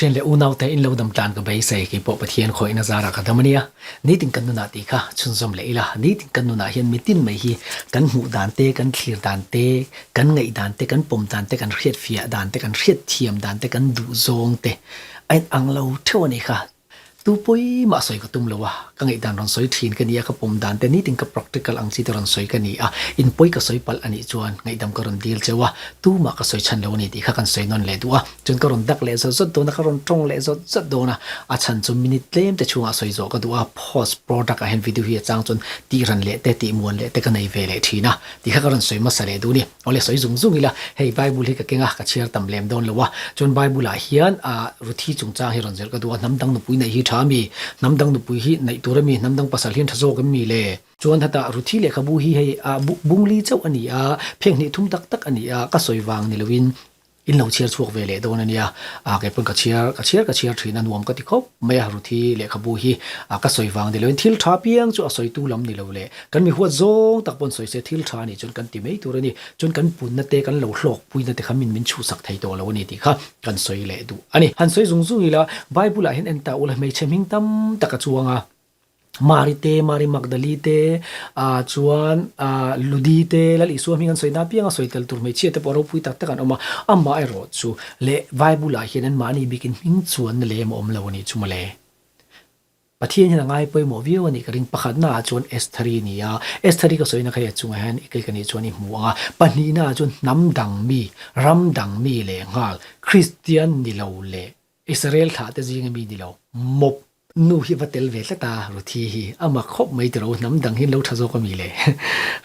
Thian leh unaute in lo dam tlan ka beisei, kei pawh Pathian khawihna zarah ka dam a nia. Nitin kan nunah tih kha chhunzawm leh ila, nitin kan nunah hian mitin mai hi kan hmuh dan te, kan thlir dan te, kan ngaih dan te, kan pawm dan te, kan hriatfiah dan te, kan hriatthiam dan te, kan duh zawng te a inang lo theuh a nih kha. Tu pawi mah sawi ka tum lo a, ka ngaihdan rawn sawi thin ka ni a, ka pawm dan te nitin ka practical ang chi te rawn sawi ka ni a, in pawi ka sawi palh a nih chuan ngaihdam ka rawn dil cheu a, tu mah ka sawi chhan lo a ni tih kha kan sawi nawn leh duh a, chuan ka rawn dak leh zawt zawt dawn a, ka rawn tawng leh zawt zawt dawn a, a chhan chu minute tlem te chhungah sawi zawh ka duh a, post product ah hian video hi a chang chuan tih ran leh te tih muan leh te ka nei ve leh thin a tih kha ka rawn sawi hmasa leh duh a ni. Awle sawi zung zung ila, hei Bible hi ka keng a, ka chhiar tam lem dawn lo a, chuan Bible ah hian ah Ruthi chungchang hi rawn zirh ka duh a, hnam dang nupui neih hi tha a mi? Hnam dang nupui hi neih tur a mi? Hnam dang pasal hian tha zawk em mi le? Chuan hetah Ruthi lehkhabu hi hei ah bungli chauh a ni a, pheng hnih thum tak tak a ni a, ka sawi vang ni loin In lo chhiar chhuak ve leh dawn a nia, a kei pawn ka chhiar ka chhiar ka chhiar thin a nuam ka ti khawp mai a, Ruthi lehkhabu hi a ka sawi vang ni loin thil tha piang chu a sawitu lam ni lo le, kan mi huat zawng tak pawn sawi se thil tha a nih chuan kan ti mai tur a ni, chuan kan punna te kan lo hlawk puina te kha min min chhuhsak thei tawh lo a ni tih kha kan sawi leh duh a ni. Han sawi zung zung ila, Bible ah hian en ta ula hmeichhe hming tam tak a chuang a. Mari te, Mari Magdali te, ah chuan ah Ludi te, Lal Isua hming an sawi na apiang a sawi tel tur hmeichhia te pawh ropui tak tak an awm a, amah erawh chu leh Bible ah hian anmahni bikin hming chuan na lem a awm lo a nih chu mawle. Pathian hian a ngai pawimawh viau a nih ka ring, pakhatna ah chuan Estheri a ni a, Estheri ka sawina kha i a chungah hian i click a nih chuan i hmu ang a, pahnihna ah chuan hnam dang mi, ram dang mi leh nghal, Kristian ni lo leh Israel thlah te zinga mi ni lo, mawp. Nu hi va tel ve tlat a, Ruthi hi a mak khawp mai tiro, hnam dang hian lo tha zawk a mi le?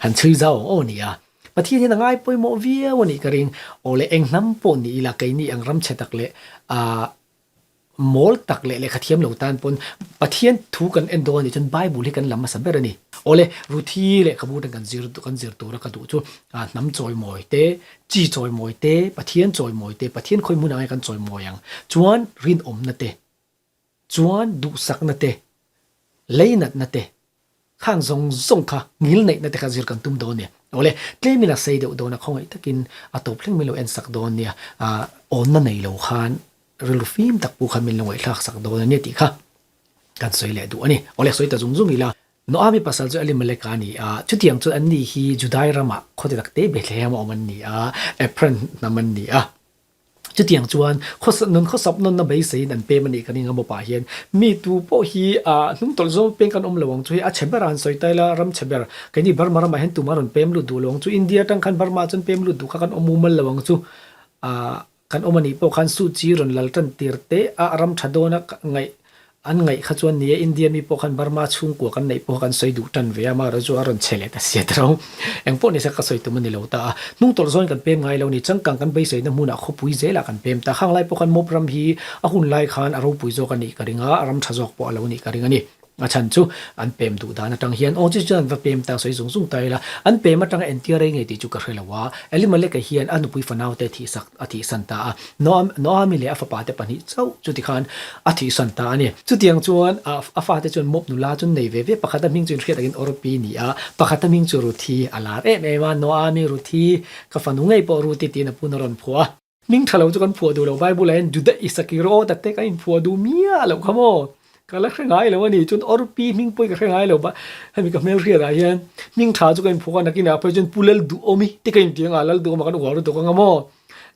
Han chhui zau ang aw nia. Pathian hian a ngai pawimawh viau a nih ka ring. Aw le eng hnam pawh ni ila keini ang ram chhe tak leh ah mawl tak leh lehkha thiam lo tan pawn Pathian thu kan en dawn a nih chuan Bible hi kan lam hmasa ber a ni. Aw le Ruthi lehkhabu ten kan zir kan zir tura ka duh chu hnam chawimawi te Chi chawimawi te, Pathian chawimawi te, Pathian khawi hmunah nge kan chawimawi ang? Chuan rinawmna te, chuan duhsakna te, leinatna te, khang zawng zawng kha ngilneihna te kha zir kan tum dawn nia. Awle, tlemin a sei deuh dawn a, khawngaih takin a tawp thleng min lo en sak dawn nia. Awnna nei lo khan rilru fim tak pawh khan min lo ngaihthlak sak dawn a nia tih kha kan sawi leh duh a ni. Awle, sawi ta zung zung ila. Noami pasal chu Elimeleka a ni a, chutiang chuan anni hi Judai ramah khawte takte Bethlehem a awm an ni a, Ephraim hnam an ni a. Chutiang chuan nun khawsap nawnna beiseiin an pem a nih ka ring a mawpah hian mi tu pawh hi hnung tawlh zawng peng kan awm lo ang chu hei a chhe berah an sawi ta ila ram chhe ber keini Burma ramah hian tumah rawn pem lut duh lo ang chu India atang khan Burma ah chuan pem lut duh kha kan awm mumal lo ang chu Kan awm a nih pawh khan Suu Kyi rawn lal tan tir te a ram tha dawna ngaih an ngaih kha chuan nia India mi pawh khan Burma chhungkua kan neih pawh kha kan sawi duh tan ve a, amaherawh chu a rawn che leh ta sia ta ro. Eng pawh nise ka sawi tum a ni lo ta a. Hnung tawlh zawn kan pem ngai lo ni, changkang kan beiseina hmunah khawpui zelah kan pem ta. Khang lai pawh khan Mob ram hi a hun lai khan a ropui zawk a nih ka ring a, ram tha zawk pawh a lo nih ka ring a ni. A chhan chu an pem duh dan atang hian aw chu chuan an va pem ta sawi zung zung ta ila, an pem atanga entir rei ngei tih chu ka hre lo a, Elimeleka hian a nupui fanau te thihsak a thihsan ta a, Noami leh a fapa te pahnih chauh chu tikhan a thihsan ta a ni. Chutiang chuan a fate chuan Moab nula chu nei ve ve, pakhata hming chu inhriat takin Orpi ni a, pakhata hming chu Ruthi a lar em em a, Noami, Ruthi, ka fanu ngei pawh Ruthi tiin a pun a rawn phuah a. Hming tha lo chu kan phuah duh lo, Bible ah hian Juda Isakir aw tak te kan inphuah duh miah loh kha maw? Ka la hre ngai lo a ni, chuan Orpi hming pawh hi ka hre ngai lo ba, hemi ka hmelhriat ah hian hming tha chu ka inphuah a, nakinah phei chuan Pu Lalduhawmi te ka inti anga Lalduhawma kan uar lutuk anga maw?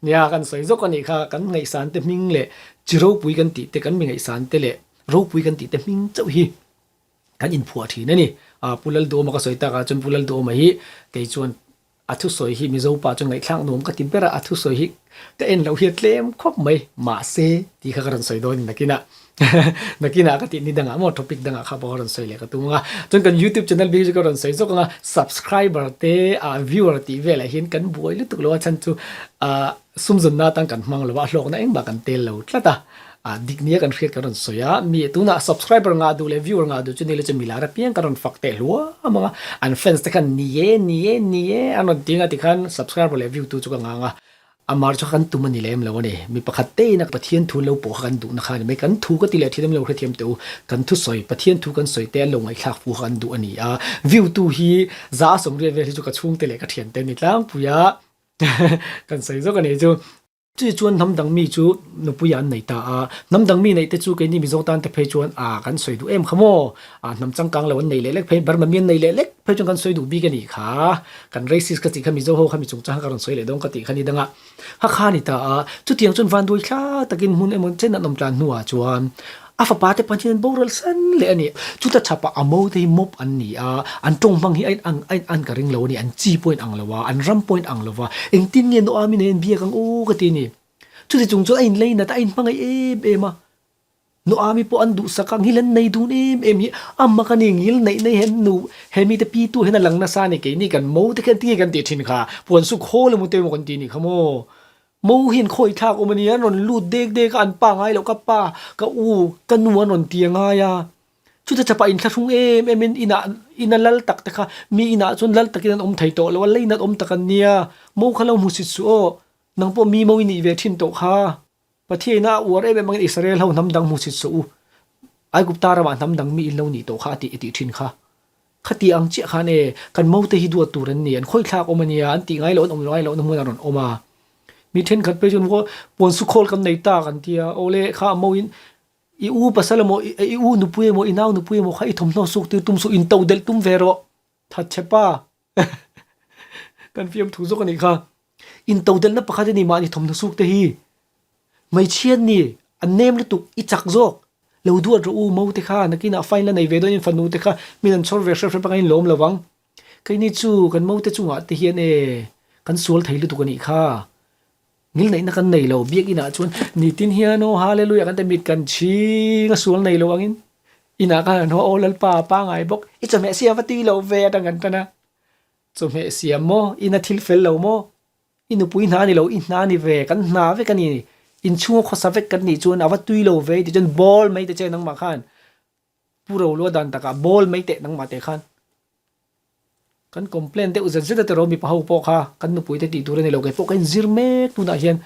Nia kan sawi zawk a nih kha, kan ngaihsan te hming leh chi ropui kan tih te, kan mi ngaihsan te leh ropui kan tih te hming chauh hi kan inphuah thin a ni. Pu Lalduhawma ka sawi takah chuan Pu Lalduhawma hi kei chuan A thusawi hi Mizo pa chu ngaihthlak nuam ka ti ber a, a thusawi hi ka en loh hi a tlem khawp mai. Mahse, tih kha ka rawn sawi dawn a ni nakinah. Nakinah ka tih ni dangah maw topic dangah kha pawh ka rawn sawi leh ka tum ang a. Chuan kan YouTube channel bik chu ka rawn sawi zawk ang a, subscriber te ah viewer tih velah hian kan buai lutuk lo a chhan chu ah sumzawnna atan kan hmang lo a, a hlawkna engmah kan tel lo tlat a. Ah dik nia kan hriat kan rawn sawi a, mi tunah subscriber ngah duh leh viewer ngah duh chu ni le chu milar apiang kan rawn fak teh hluam ang a, an fans te khan ni e ni e ni e an rawn ti ang a tikhan subscriber leh view tu chu ka ngang a, amar chu kan tum a ni lem lo a ni, mi pakhat te in a Pathian thu lo pawh kha kan duhna kha a ni mai, kan thu ka ti leh thin em lo hrethiam teh u, kan thu sawi Pathian thu kan sawi te an lo ngaihthlak fu kha kan duh a ni a, view tu hi za a 80 vel hi chu ka chhungte leh ka thiante a ni tlangpui a, kan sawi zawk a ni chu. Chu chuan hnam dang mi chu nupui an nei ta a, hnam dang mi neih te chu keini Mizo tan te phei chuan a kan sawi duh em kha maw? A hnam changkang lo an nei leh lek phei, Burma mi an nei leh lek phei chuan kan sawi duh bik a nih kha. Kan racist ka tih kha Mizo ho kha mi chungchang ka rawn sawi leh dawn ka tih kha ni dang a. Ha kha a ni ta a, chutiang chuan vanduai thla takin hmun emaw chen an awm tlan hnuah chuan a fapa te pahnih an boral san leh a ni. Chuta chhapah a mo te hi mawp an ni a, an tawng hmang hi a in ang a in an ka ring lo a ni, an chi pawh a in ang lo a, an ram pawh a in ang lo va, engtin nge Noami nen a inbiak ang aw ka ti a ni. Chuti chung chuan a inlei nat a, a inhmangaih em em a. Noami pawh an duhsak a, ngil an nei dun em em hi a mak a ni, ngil neih nei hian nu he mite pitu hian a lang nasa a ni, keini kan mo te khian tinge kan tih thin kha, puan suk hawl emaw te emaw kan ti a nih kha maw. Mo hian khawi thlak awm a ni, an rawn lut dek dek a, an pa ngai loh ka pa, ka u, ka nu an rawn ti a ngai a. Chuta chapah inthlahrung em em in inah ina lal tak te kha mi inah chuan lal takin an awm thei tawh lo a, leinat awm tak an nia, mo kha lo hmusit suh aw, nang pawh mi mo i nih ve thin tawh kha. Pathiaina a uar em em angin Israel ho hnam dang hmusit suh u, Aigupta ramah hnam dang mi in lo nih tawh kha a tih i tih thin kha. Khati ang chiah khan e, kan mote hi duat tur an ni, an khawithlak awm a nia, an tih ngai loh an awm ngai lohna hmunah rawn awm a. Mi thenkhat phei chuan puan su khawl kan nei ta kan ti a, awle kha a mo in i u pasal emaw i u nupui emaw i nau nupui emaw kha i thawmhnaw suk tir tum suh in to delh tum ve rawh thatchhe pa kan fiamthu zawk a nih kha. Intodelhna pakhat a ni mahni thawmhnaw suk te hi. Hmeichhia ni an nem lutuk i chak zawk. Lo duat rawh u mo te kha nakinah fine la nei ve dawn in fanu te kha min an chhawr ve hrep hrep anga in lawm lo vang. Keini chu kan mo te chungah te hian e kan sual thei lutuk a nih kha. Ngilneihna kan nei lo biakinah chuan nitin hian aw hallelujah kan ti mit kan chhing a sual nei lo angin inah khan an haw aw Lalpa pangai bawk i chawhmeh siam va tui lo ve atang kan tan a. Chawhmeh siam maw? Ina thil fel lo maw? I nupui hna ni lo, i hna ni ve, kan hna vek a ni. Inchhunga khawsa vek kan nih chuan a va tui lo ve ti chuan bawl mai te che nangmah khan Pu Rolua dan takah bawl mai teh nangmah teh khan kan complain deuh zet zet a tiraw mipa ho pawh kha kan nupui te tih tur a ni lo kei pawh ka inzir mek tunah hian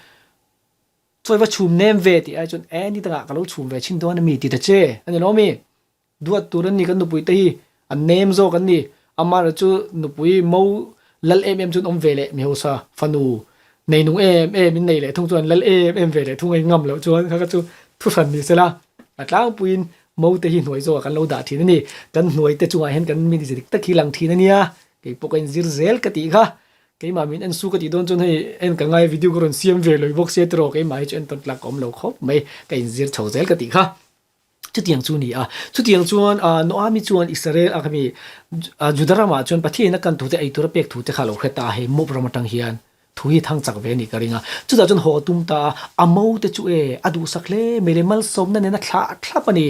chawi va chhum nem ve tih ai chuan e ni dangah ka lo chhum ve chhin dawn a mi ti ta che a ni lo mi. Duat tur an ni kan nupui te hi an nem zawk an ni. Amaherawh chu nupui mo lal em em chu an awm ve leh mi hausa fanu nei nung em em in nei leh thung chuan lal em em ve leh thung a in ngam loh chuan kha kha chu thu hran ni sela a tlangpuiin mo te hi hnuai zawkah kan lo dah thin a ni. Kan hnuai te chungah hian kan mi dik tak hi lang thin a nia kei pawh ka inzir zel ka tih kha keimah min en su ka tih dawn chuan hei en ka ngai video ka rawn siam ve lawih bawk sia tiraw keimah hi chu entawn tlak ka awm lo khawp mai ka inzir chho zel ka tih kha. Chutiang chu a ni a. Chutiang chuan Noami chuan Israel a khami Juda ramah chuan Pathian a kan thute ei tura pek thute kha a lo hre ta a, hei Moab ram atang hian thu hi thang chak ve a nih ka ring a. Chutah chuan haw a tum ta a, a mote chu e a duhsak hle mai le, malsawmna nen a thlah thlap a ni.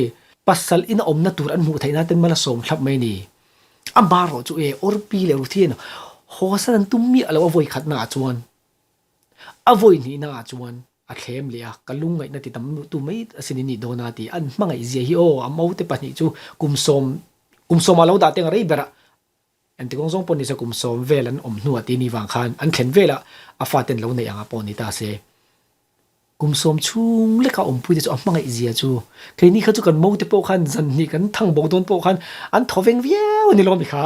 Pasal ina awmna tur an hmuh theih nan ten mal a sawm thlap mai a ni. Amah erawh chu e Orpi leh Ruthi hian haw san an tum miah lo a vawi khatnaah chuan. A vawi hnihnaah chuan A thlem leh a, ka lungngaihna ti tam tu mai asin in nih dawn a ti. An hmangaih zia hi aw, a mote pahnih chu kum sawm, kum sawmah lo dah teng a rei ber a, engti kawng zawng pawh ni se kum sawm vel an awm hnuah ti ni vang khan an thlen velah a faten lo neih anga pawh ni ta se. Kum sawm chhung leka awmpui te chu a hmangaih zia chu keini kha chu kan mote pawh khan zan hnih kan thang bo dawn pawh khan an thaw veng viau a ni lawm i kha.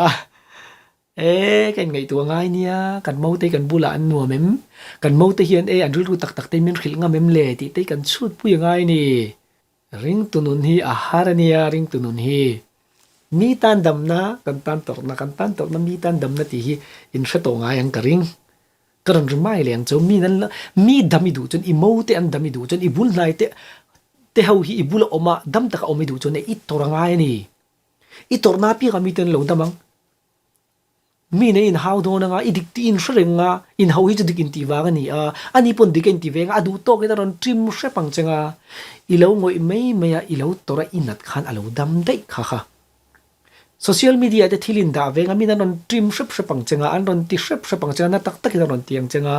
E, ka inngaihtuah ngai nia, kan mote kan bulah an nuam em? Kan mote hian e an rilru tak tak te min hrilh ngam em le tih te kan chhut pui a ngai ni. Ringtu nun hi a har a nia, ringtu nun hi. Mi tan damna, kan tan tawrhna, kan tan tawrhna mi tan damna tih hi in hre tawh ngai ang ka ring. Ka rawn ri mai leh ang chu, mi nan la, mi dam i duh chuan i mote an dam i duh chuan i bul hnai te te ho hi i bula awm a, dam taka awm i duh chuan e i tawrh a ngai a ni. I tawrhna apiangah mite an lo dam ang. Mi nei in hau dawn anga i dik tih in hre reng a, in hauh hi chu dik intih vang a ni a, ani pawn dik a inti veng a, a duh tawkin a rawn ṭim hrep ang cheng a, i lo ngawih mai mai a, i lo tawrh a i nat khan a lo dam daih kha kha. Social media te thil in dah veng a, min an rawn ṭim hrep hrep ang cheng a, an rawn ti hrep hrep ang cheng a, na tak takin an rawn ti ang cheng a,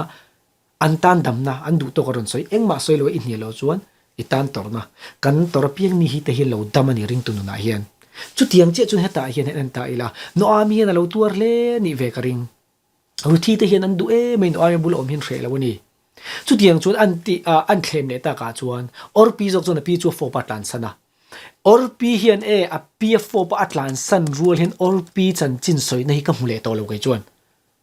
An tan damna, an duh tawk a rawn sawi. Engmah sawi lo a i hnial loh chuan i tan tawrhna. Kan tawrh apiang mi hi te hi lo dam a ni ringtu nunah hian. Chutiang chiah chuan hetah hian en ta ila, Noami hian a lo tuar hle nih ve ka ring. Ruthi te hian an duh em mai Noami bula awm hian hreh lo a ni. Chutiang chuan an tih a, an thlem leh takah chuan Orpi zawk chuan a pi chu a fawp a tlansan a. Orpi hian e a pi a fawp a a tlansan rual hian Orpi chanchin sawina hi ka hmu leh tawh lo kei chuan.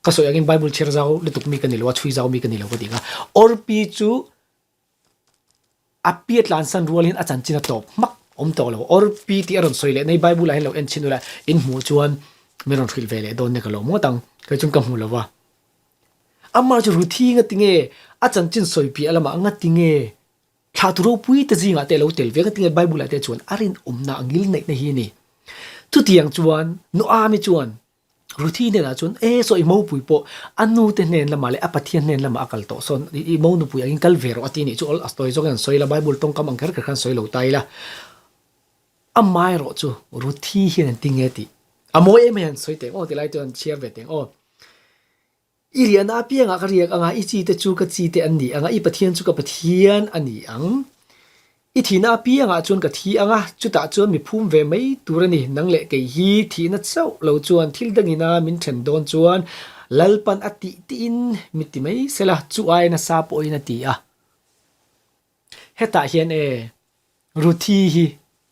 Ka sawi angin Bible chhiar zau lutuk mi ka ni lo a, chhui zau mi ka ni lo ka ti kha. Orpi chu. A pi a tlansan rualin a chanchin a tawp hmak awm tawh lo. Or pi tih a rawn sawi leh nei Bible ah hian lo en chhin ula in hmuh chuan min rawn hrilh ve leh dawn nia ka lo ngawt ang. Kei chuan ka hmu lo va. Amah chu Ruthi nga tinge a chanchin sawi piah lamah nga tinge thlah tu ropui te zingah te a lo tel ve nga tinge Bible ah te chuan a rinawmna a ngil neihna hi a ni. Chutiang chuan Noami chuan Ruthi hnenah chuan, E saw i mopui pawh a nute hnen lamah leh a Pathian hnen lamah a kal tawh sawn, i mo nupui angin kal ve rawh a ti nih chu awl a sawi zawkin an sawi la, Bible tawngkam ang kher kher khan sawi lo ta ila. Amaherawh chu Ruthi hian an ti nge tih a mawi em em an sawi teng aw ti lai chuan an chhiar ve teng aw. I riahna apiangah ka riak anga i chi te chu ka chi te an ni anga i Pathian chu ka Pathian a ni ang. I thihna apiangah chuan ka thi anga chutah chuan mi phum ve mai tur a ni. Nang leh kei hi thihna chauh lo chuan thil dangina min then dawn chuan Lalpan a tih tiin mi ti mai sela chu ai nasa pawhin a ti a. Hetah hian e Ruthi hi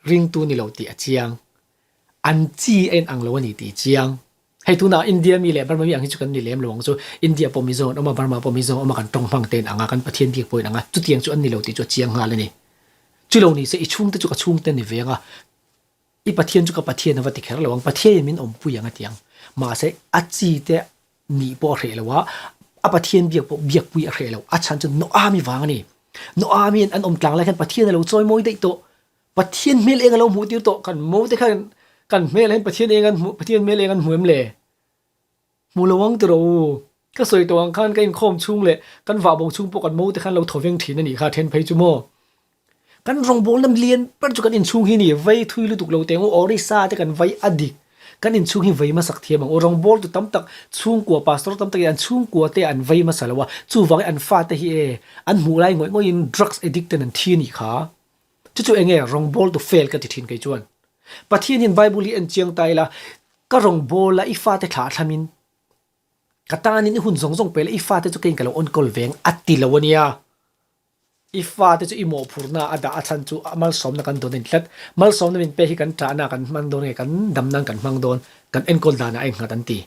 ringtu ni lo tih a chiang. An chi a inang lo a ni tih chiang. Hei tunah India mi leh Burma mi ang hi chu kan ni lem lo ang chu. India pawh Mizo an awm a, Burma pawh Mizo an awm a, kan tawng hmang te inang a, kan Pathian bik pawh inang a, chutiang chu an ni lo tih chu a chiang nghal a ni. Chu lo ni se i chhungte chu ka chhungte ni ve ang a, i Pathian chu ka Pathian a va ti kher lo ang, Pathianin min awmpui ang a ti ang. Mahse a chi te nih pawh a hreh lo a, a Pathian biak pawh biakpui a hreh lo. A chhan chu Noami vang a ni. Noami an awm tlang lai khan Pathian a lo chawi mawi daih tawh. Pathian hmel eng a lo hmuh tir tawh. Kan mo te khan kan hmel ah hian Pathian eng an hmuh Pathian hmel eng an hmu em le? Hmu lo ang tiraw u. Ka sawi tawh ang khan ka inkhawm chhung leh kan vahbo chhung pawh kan mo te khan lo thaw veng thin a nih kha then phei chu maw. Kan rawngbawlna lian ber chu kan inchhung hi ni, vei thui lutuk lo teng u, Orissa te kan vei a dik, kan inchhung hi vei hmasak thiam ang u, rawngbawltu tam tak chhungkua pastor tam takin an chhungkua te an vei hmasa lo a, chuvangin an fate hi e an hmuh lai ngawih ngawih in drugs addict ten an thi a nih kha. Chu chu enge rawngbawltu fail ka ti thin kei chuan. Pathian hian Bible hi en chiang ta ila, ka rawngbawla i fate thlah thlamin ka tanin i hun zawng zawng pe la i fate chu keiin ka lo enkawl veng a ti lo a nia. I fate chu i mawhphurhna a dah a chhan chu malsawmna kan dawn a ni tlat. Malsawmna min pek hi kan ṭahna kan hmang dawn nge kan damna'n kan hmang dawn, kan enkawl danah a innghat an ti.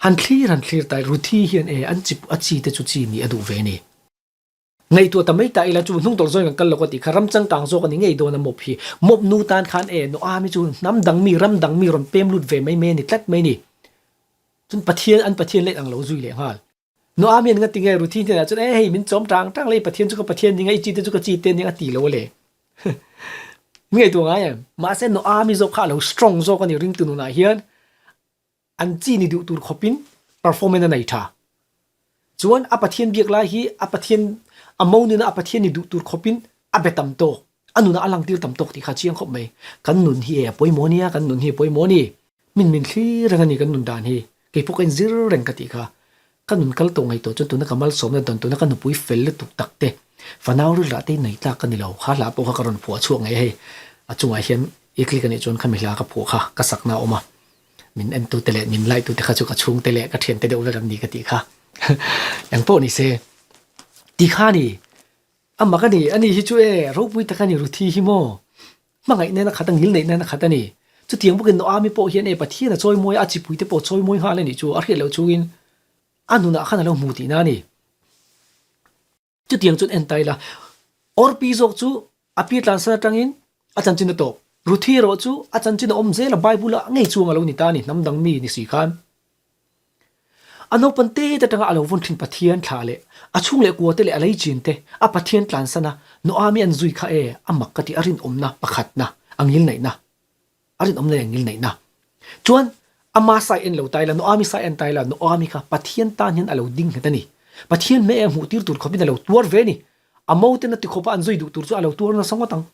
Han thlir han thlir ta i Ruthi hian e an chi a chi te chu chi nih a duh ve a ni. Ngaihtuah ta mai ta ila chu hnungtawlh zawng in kan kal lo ka tih kha ram changkang zawk a ni ngei dawn a mawp hi. Mawp nu tan khan e Noami chu hnam dang mi ram dang mi rawn pem lut ve mai mai a ni tlat mai a ni. Chun Pathian an Pathian let ang lo zui leh nghal. Noami an nga ti nge Ruthi hnenah chuan e hei min chawm tang tang lei Pathian chu ka Pathian ning a i chi te chu ka chi te ning a ti lo a le. Min ngaihtuah ngai em? Mahse Noami zawk kha a lo strong zawk a ni ringtu nunah hian an chi ni duh tur khawpin performance a nei tha. Chuan a Pathian biak lai hi a Pathian a mo nuna a Pathian ni duh tur khawpin a be tam tawk a nunah a langtir tam tawk tih kha a chiang khawp mai. Kan nun hi e a pawimawh nia kan nun hi a pawimawh a ni. Min min thlir reng a ni kan nun dan hi. Kei pawh ka inzir reng ka tih kha. Ka nun kal tawh ngaihtuah chuan tuna ka malsawmna dawn tuna ka nupui fel lutuk tak te fanau rilrah te nei tlak ka ni lo. Kha hla pawh kha ka rawn phuah chhuak ngei a hei. A chungah hian i click a nih chuan khami hla ka phuah kha ka sakna a awm a. Min entu te leh min like tu te kha chu ka chhungte leh ka thiante deuh vek an ni ka tih kha. Eng pawh ni se. Ti kha ni. A mak a ni, ani hi chu e, ropui tak a ni Ruthi hi maw? Hmangaih nen a khat a, ngil neih nen a khat a ni. Chutiang bawkin Noami pawh hian e, Pathian a chawimawi a, a chipui te pawh a chawimawi nghal a nih chu, a hriat loh chungin a nunah khan a lo hmu tihna a ni. Chutiang chuan en ta ila, Orpi zawk chu a pi tlansan atangin a chanchin a tawp. Ruthi erawh chu a chanchin a awm zel a, Bible ah ngei chuang a lo ni ta a ni, hnam dang mi ni si khan. A naupan te atanga a lo vawn thin Pathian thlah leh a chhung leh kua te leh a lei chin te a Pathian tlansan a Noami an zui kha e a mak ka ti a rinawmna pakhatna a ngilneihna a rinawmna leh a ngilneihna chuan ama sai en lo ta ila Noami sai en ta ila Noami kha Pathian tan hian a lo ding nghet a ni Pathian hmeh e hmuh tir tur khawpin a lo tuar ve a ni a mo ten a ti khawpa an zui duh tur chu a lo tuar nasa ngawt ang.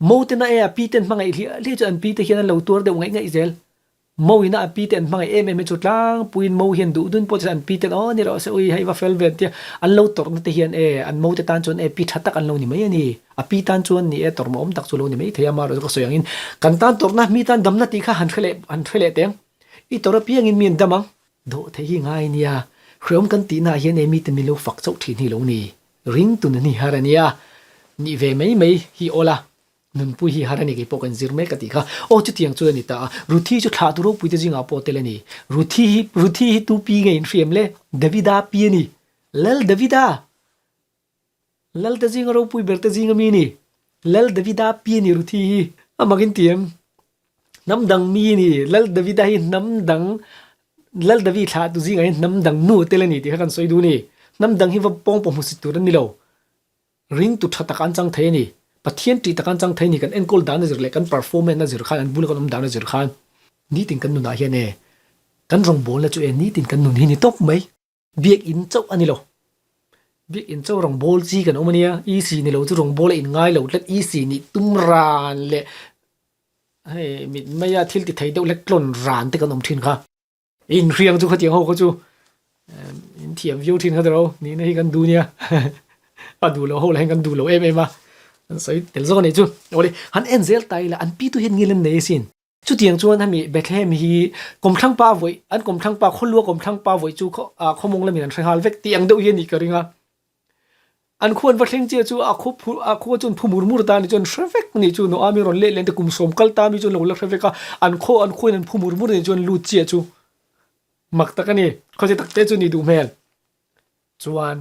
Mo ten a e a pi ten hmangaih hliah hliah chu an pi te hian an lo tuar deuh ngaih ngaih zel. Mo ina a pi te an hmangaih em em hi chu tlangpuiin mo hian duh dun pawh chuan an pi ten aw ni rawh se ui hei va fel ve an tia an lo tawrhna te hian e an mo te tan chuan e pi tha tak an lo ni mai a ni. A pi tan chuan ni e tawrhna awm tak chu lo ni mai thei a amaherawhchu ka sawi angin kan tan tawrhna mi tan damna tih kha han hre leh han hre leh teng. I tawrh apiangin mi an dam ang. Dawh theih hi ngai nia. Hreawm kan tihnaah hian e mite min lo fak chauh thin hi lo ni. Ringtun a ni har a nia. Nih ve mai mai hi awl a. Nunpui hi har a ni kei pawh kan zir mek a tih kha. Aw chutiang chu a ni ta a. Ruthi chu thlah tu ropui te zingah pawh tel a ni. Ruthi hi Ruthi hi tu pi nge in hriam le? Davida pi a ni. Lal Davida! Lal te zinga ropui ber te zinga mi ni. Lal Davida pi a ni Ruthi hi. A mak in ti em? Hnam dang mi a ni. Lal Davida hi hnam dang Lal David thlah tu zingah hian hnam dang nu a tel a ni tih kha kan sawi duh a ni. Hnam dang hi va pawng pawh hmusit tur an ni lo. Ringtu tha tak an chang thei a ni. Pathian tih tak an chang thei a ni. Kan enkawl dan a zir leh kan performance a zir khan, an bula kan awm dan a zir khan nitin kan nunah hian e kan rawngbawlna chu e nitin kan nun hi ni tawp mai. Biakinn chauh a ni lo. Biakinn chauh rawngbâwl chi kan awm a nia, EC ni lo chu rawngbâwl a inngai lo tlat, EC nih tum ran leh hei mit maia thil ti thei deuh hlek tlawn ran te kan awm thin kha. Inhriang chu khatiang ho kha chu in thiam viau thin kha tiro, nihna hi kan duh nia, a duh loh ho lah hian kan duh lo em em a, an sawi tel zawk a nih chu. Awle, han en zel ta ila an pi tu hian ngil an nei asin. Chutiang chuan hemi Bethlehem hi kawmthlang pa vawi, an kawmthlang pa, khawlua kawmthlang pa vawi chu khawmawng lamin an hre nghal vek tih ang deuh hi a nih ka ring a. An khua an va thleng chiah chu a khaw phu, a khua chuan phu mur mur ta a nih chuan hre vek nih chu Noami rawn leh leh te kum sawm kal ta mi chuan lo la hre vek a, an khaw an khuain an phu mur mur nih chuan lut chiah chu mak tak a ni, khawche tak te chu nih duh hmel. Chuan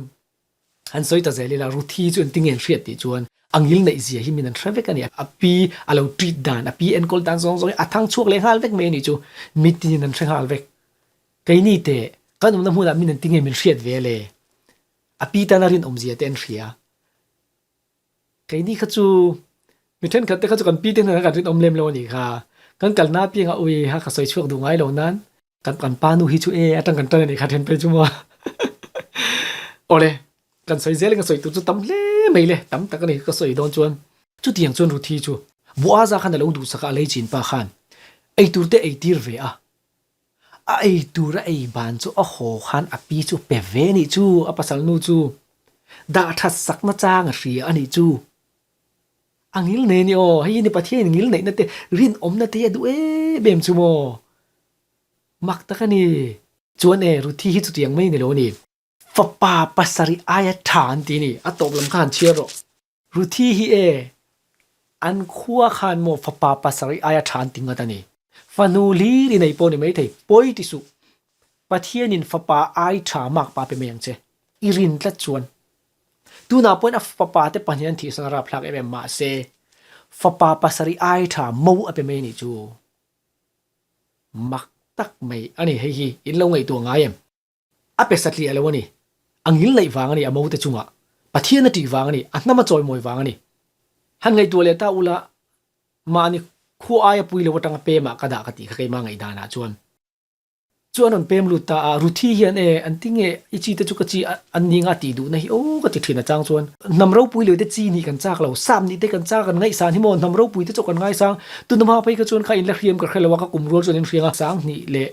an sawi ta zel ila Ruthi chu engtin nge an hriat tih chuan a ngil neih zia hi min an hre vek a ni. A pi a lo treat dan, a pi enkawl dan zawng zawng hi a thang chhuak leh nghal vek mai a nih chu. Mitinin an hre nghal vek. Keini teh kan awmna hmunah min engtin nge min hriat ve le? A pi tana rinawm zia te an hria. Keini kha chu mi thenkhat te kha chu kan pi te hnenah kan rinawm lem lo a nih kha. Kan kalna apiangah ui ha ka sawi chhuak duh ngai lo nan Kan kan pa nu hi chu e atang kan tan a nih kha then phei chu maw. Awle, kan sawi zel in ka sawi tur chu tam hle mai le, tam tak a ni ka sawi dawn chuan. Chutiang chuan Ruthi chu Boaza khan a lo duhsak a, a lei chin pa khan ei tur te ei tir ve a. A ei tur a ei ban chu a haw khan a pi chu pe ve a nih chu, a pasal nu chu dah that sakna chang a hria a nih chu. A ngil nei a ni aw, hei hi ni Pathian in ngil neihna te rinawmna te hi a duh em em chu maw. Mak tak a ni. Chuan e, Ruthi hi chutiang mai ni lo a ni. Fapa pasarih aia tha an ti a ni. A tawp lam kha han chhiar rawh. Ruthi hi e, an khua khan maw fapa pasarih aia tha an ti ngat a ni. Fanu hlir i nei pawh ni maithei, pawi ti suh. Pathianin fapa ai tha makpa pe mai ang che. I rin tlat chuan. Tunah pawhin a fapa te pahnih an thihsan a rapthlak em em mahse, fapa pasarih ai tha mo a pe mai a nih chu. Mak tak mai a ni hei hi in lo ngaihtuah ngai em? A pe satliah lo a ni. A ngil neih vang a ni a mote chungah. Pathian a tih vang a ni, a hnam a chawimawi vang a ni. Han ngaihtuah leh ta ula mahni khua aia pui lo atanga pemah ka dah ka tih kha keimah ngaihdanah chuan. Chu an rawn pem lut ta a, Ruthi hian e, an ti nge i chi te chu ka chi an ni nga tih duhna hi aw ka ti thin a chang chuan. Hnam ropui leh te chi nih kan chak lo, sap nih te kan chak kan ngaihsan hi maw hnam ropui te chu kan ngaisang. Tuna hma phei kha chuan kha in la hriam ka hre lo a, ka kum rual chuan in hriang a, sanghnih leh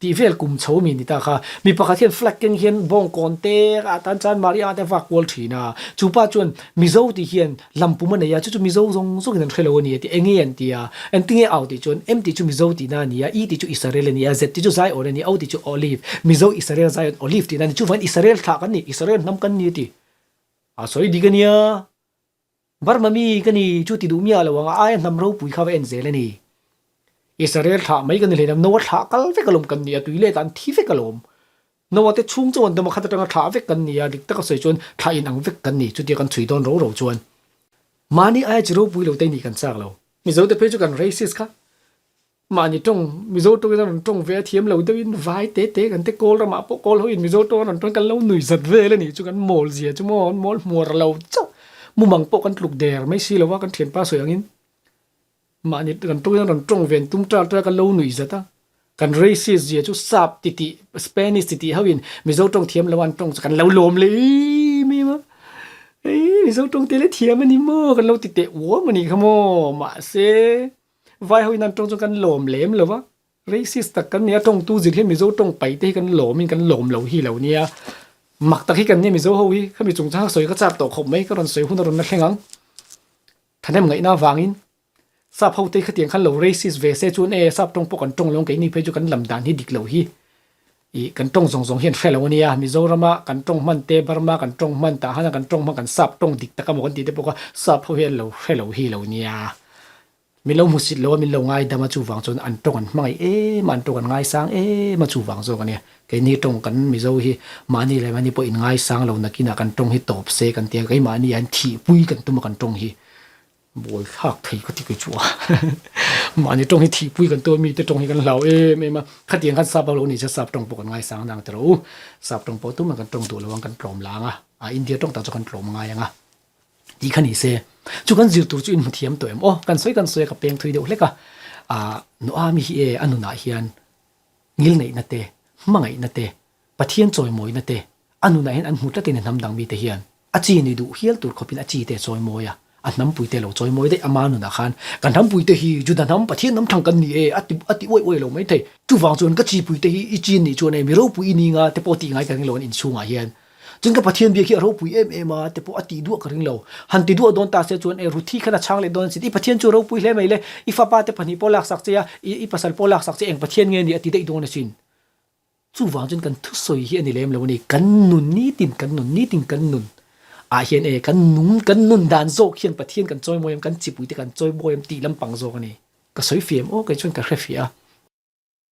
tih vel kum chho mi ni ta kha. Mi pakhat hian flag keng hian bawngkawn te ah tan chuan Maria te vak kual thin a, chu pa chuan Mizo tih hian Lampum a nei a, chu chu Mizo zawng zawngin an hre lo a ni a ti. Enge an ti a? Engtinge au tih chuan M tih chu Mizo tihna a ni a, E tih chu Israel a ni a, Z tih chu Zion a ni a, O tih chu Olive, Mizo Israel Zion Olive tihna a ni. Chuvangin Israel thlah kan ni, Israel hnam kan ni a ti. A sawi dik a nia. Burma mi ka ni chu ti duh miah lo ang a, aia hnam ropui kha va en zel a ni. Israel thlah mai ka ni hleinem, Noah thlah kal vek alawm kan ni a, tui let ah an thi vek alawm. Noah te chhung chuan dama khat atanga thlah vek kan ni a, dik taka sawi chuan thlah in ang vek kan ni, chutia kan chhui dawn ro ro chuan mahni aia chi ropui lo te nih kan chak lo. Mizo te phei chu kan racist kha, mahni tawng Mizo tawngin a rawn tawng ve a thiam lo deuhin vai te te kan te kawl ramah pawh kawl hoin Mizo tawng a rawn tawng kan lo nui zat vel a nih chu kan mawl zia chu maw an mawl hmuar lo chauh, mumang pawh kan tluk der mai si lo a kan thianpa sawi angin. Mahni kan tawngin a rawn tawng ve an tum ṭal ṭal a, kan lo nuih zat a. Kan racist zia chu sap titih, Spanish titih hoin Mizo tawng thiam lo an tawng chu kan lo lawm leh em em a. Ei, Mizo tawng te le thiam a ni maw? Kan lo ti teh uam a nih kha maw? Mahse, vai hoin an tawng chu kan lawm lem lo va. Racist tak kan ni a, tawngtu zir hian Mizo tawng pai te hi kan lawmin kan lawm lo hi lo nia. Mak tak hi kan nia Mizo ho hi, khami chungchang sawi ka chak tawh khawp mai, ka rawn sawi hun a rawn la thleng ang. Thahnem ngaihna avangin sap ho te khatiang khan lo racist ve se chuan e sap tawng pawh kan tawng lo ang keini phei chu kan lam dan hi dik lo hi ih kan tawng zawng zawng hian hre lo ania Mizorama kan tawng hman te Burma kan tawng hman tah hana kan tawng hman kan sap tawng dik tak amaw kan tih te pawh kha sap ho hian lo hre lo hi lo nia. Min lo hmusit lo a, min lo ngaidam a, chuvang chuan an tawng an hmangaih em a, an tawng an ngaisang em a, chuvang zawk a nia. Keini tawng kan Mizo hi mahni leh mahni pawh inngaisang lo nakinah kan tawng hi tawp se kan tia, keimahni ah hian thihpui kan tum a kan tawng hi buai thlak thei ka ti kei chu a. Mahni tawng hi thihpui kan tum a, mite tawng hi kan hlau em em a, khatiang khan sap lo ni se sap tawng pawh kan ngaisang nang tiro u, sap tawng pawh tumah kan tawng duh lo ang kan tlawm lang a, a India tawng tak chu kan tlawm ngai ang a. Tih kha ni se, chu kan zir tur chu in hmu thiam tawh em? Aw, kan sawi kan sawi a, ka peng thui deuh hlek a. Ah, Noami hi e, a nunah hian ngilneihna te, hmangaihna te, Pathian chawimawina te, a nunah hian an hmu tlatin a hnam dang mite hian a chi ni duh hial tur khawpin a chi te a chawimawi a, a hnampui te a lo chawimawi daih ama nunah khan kan hnampui te hi Juda hnam, Pathian hnam thlang kan ni e, a ti a ti uaih uaih lo mai thei. Chuvang chuan ka chipui te hi i chin nih chuan e, mi ropui i ni nga te pawh tih ngai ka ring lo an inchhungah hian. Chuan ka Pathian biak hi a ropui em em a, te pawh a tih duah ka ring lo. Han ti duah dawn ta se chuan e Ruthi khan a chhang leh dawn a sin, i Pathian chu a ropui hle mai le, i fapa te pahnih pawh laksak che a, i i pasal pawh laksak che eng Pathian nge ni a ti daih dawn a sin. Chuvang chuan kan thusawi hi a ni lem lo a ni, kan nun nitin kan nun nitin kan nun ah hian e kan nung kan nun dan zawk hian Pathian kan chawimawi em kan chipui te kan chawimawi em tih lampang zawk a ni. Ka sawi fiah em aw kei chuan ka hre fiah a.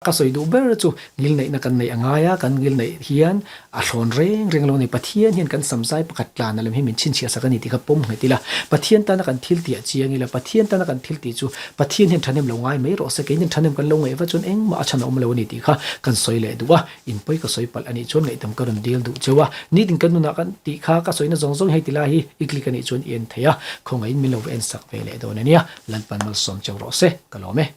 Ka sawi duh ber chu ngilneihna kan neih a ngai a, kan ngilneih hian a thlawn reng reng lo a ni. Pathian hian kan samzai pakhat tlan a lem hi min chhinchhiah sak a ni tih kha pawm nghet ila, Pathian tana kan thil tih a chiang ila, Pathian tana kan thil tih chu Pathian hian thahnem lo ngai mai rawh se, keinin thahnem kan lo ngaih va chuan engmah a chhan a awm lo a ni tih kha kan sawi leh duh a, inpawi ka sawi palh a nih chuan ngaihdam ka rawn dil duh cheu a, nitin kan nunah kan tih kha ka sawina zawng zawng hei ti lai hi i click a nih chuan i en thei a, khawngaihin min lo va en sak ve leh dawn a nia, Lalpan malsawm cheu rawh se, ka lawm e.